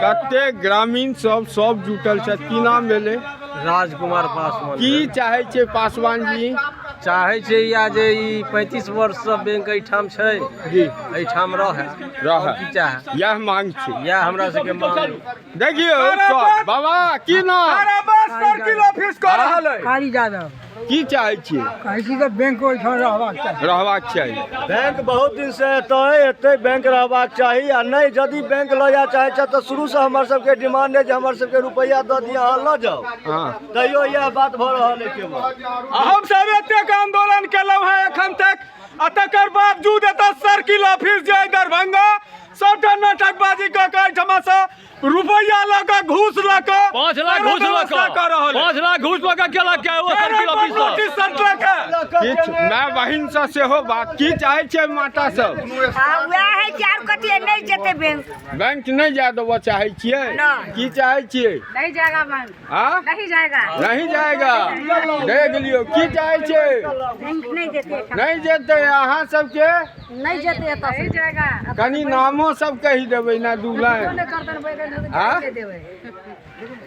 कते ग्रामीण सब सब जुटल छथि। की नाम भेलै? राजकुमार पासवान। की चाहै छियै पासवान जी? चाहै छै या जे ई 35 वर्षसँ बैंक एहिठाम छै जी, एहिठाम रहै रहै। की चाहे, इएह मांग छै, इएह हमरा सबके मांग। देखियौ सब बाबा, की नाम? सर्किल ऑफिस कऽ रहल है। कारी यादव। की चाहै छियै? कहै छी तऽ बैंक ओहिठाम रहबाक चाही, रहबाक चाही। बैंक बहुत दिन से एतऽ एतै बैंक रहबाक चाही। आ नहि यदि बैंक लऽ जाय चाहै छै तऽ शुरूसँ हमर सबके डिमांड है जे हमर सबके रुपैआ दऽ दिअ, अहाँ लऽ जाउ। तैयो इएह बात भऽ रहल है केवल। आ हमसब एतेक आंदोलन केलहुँ हेँ एखन तक, आ तकर बावजूद एतऽ सर्किल ऑफिस जे अइ दरभंगा, सबटा नाटकबाजी कऽ कऽ एहिठमासँ रुपैआ लऽ कऽ, घूस लऽ कऽ, 5 लाख घूस लऽ व्यवस्था कऽ कऽ रहल 5 लाख घूस लऽ कऽ केलक के ओ सर्किल ऑफिस सँ? नोटिस सटलक है। किछु माय बहिन से सेहो बात। की चाहै छियै माता सब? आ वएह है कि आर कथी है, नहीं जेते बैंक। बैंक नहि जाय देबऽ चाहै छियै? नहि। की चाहै छियै? नहीं जाएगा बैंक। हाँ, नहीं जाएगा, नहीं जाएगा। देख लियौ, की चाहै छियै? बैंक नहीं जेते। नहि जेतै। अहाँ सबके? नहीं जेते एतऽ से। नहीं जाएगा। कनि नामो सब कहि देबै ने दू लाइन। हाँ?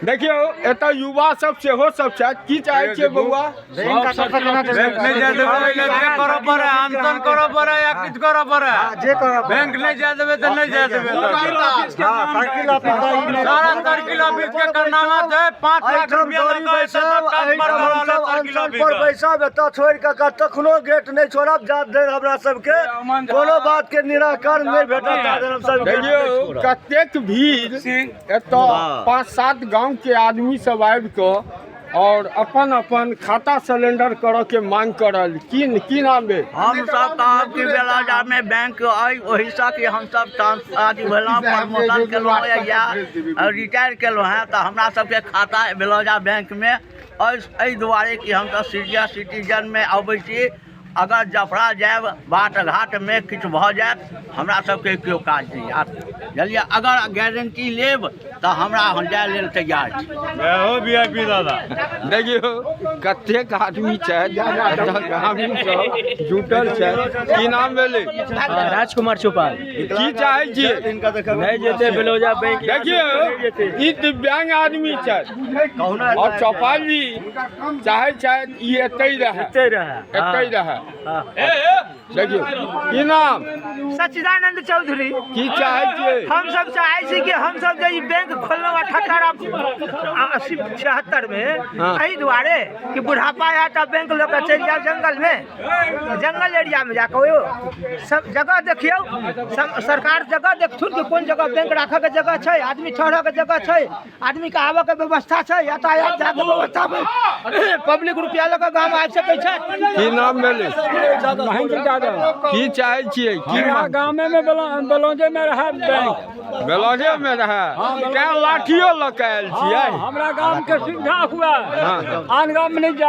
देखियौ, एतऽ युवा सब सेहो सब छथि। की चाहै छियै बौआ? बैंक नहि जाय देबै, जे करऽ पड़े, अनशन करऽ पड़े या किछु करऽ पड़े, जे करऽ। बैंक नहि जाय देबै तऽ नहि जाय देबै। सर्किल ऑफिस सारा सर्किल ऑफिस के कारनामा छै। 5 लाख एहिठाम रुपया दौड़ी लऽ कऽ बैसब, एहिठाम एहिठाम हमसब हमसब सर्किल अनशन ऑफिस पर बैसब, एतऽ छोड़ि कऽ कखनो गेट नहि छोड़ब जा धरि हमरा सबके कोनो बात के निराकरण नहि भेटत ता धरि हमसब गेट नहि देखियौ छोड़ब। कतेक भीड़ एतऽ, 5-7 गांव के आदमी सब आबि कऽ और अपन अपन खाता सरेंडर करऽ के मांग कऽ रहल। की की नाम भेल? हमसब कहब कि बेलौजामे बैंक अइ, ओहिसँ कि हमसब ट्रांस अथी भेलहुँ, प्रमोशन केलहुँ या रिटायर केलहुँ हेँ, तऽ हमरा सबके खाता बेलौजा बैंकमे अछि। एहि दुआरे कि हमसब सीनियर सिटीजनमे अबै छी, अगर जफरा जायब, बाट घाटमे किछु भऽ जायत, हमरा सबके केओ काज नहि आयत, बुझलियै? अगर गारंटी लेब तऽ हमरा हम जाय लेल तैयार छी। हो वी I P दादा। देखियौ कतेक आदमी छथि एतऽ, ग्रामीण सब जुटल छथि। की नाम भेलै? राजकुमार चौपाल। की चाहै छियै? नहि जेतै बेलौजा बैंक। देखियौ, ई दिव्यांग आदमी छथि और चौपाल जी चाहै छथि ई एतै रहै, एतै रहै, एतै रहै। देखियौ, की नाम? सच्चिदानंद चौधरी। की चाहै छियै? हमसब चाहै छी कि हमसब जे ई बैंक खोललहुँ 78 80 76 मे, एहि दुआरे कि बुढ़ापा आयत तऽ बैंक लऽ कऽ चलि जायब जंगलमे, जंगल एरियामे जाकऽ ओ सब जगह देखियौ। सरकार जगह देखथुन कि कोन जगह बैंक राखऽके जगह छै, आदमी ठहरऽके जगह छै, आदमीके आबऽके व्यवस्था छै, यातायात जाके व्यवस्था, पब्लिक रुपया लऽ कऽ गाम आबि सकै छै। की नाम भेलै? महेंद्र यादव। की चाहै छियै? की हमरा गामे में बलौजे में रहे बैंक। बेलौजे मे रहै तैं लाठियो लऽ कऽ आयल छियै। हमरा गाम के सुविधा हुआ, आन गाम में नहीं जा।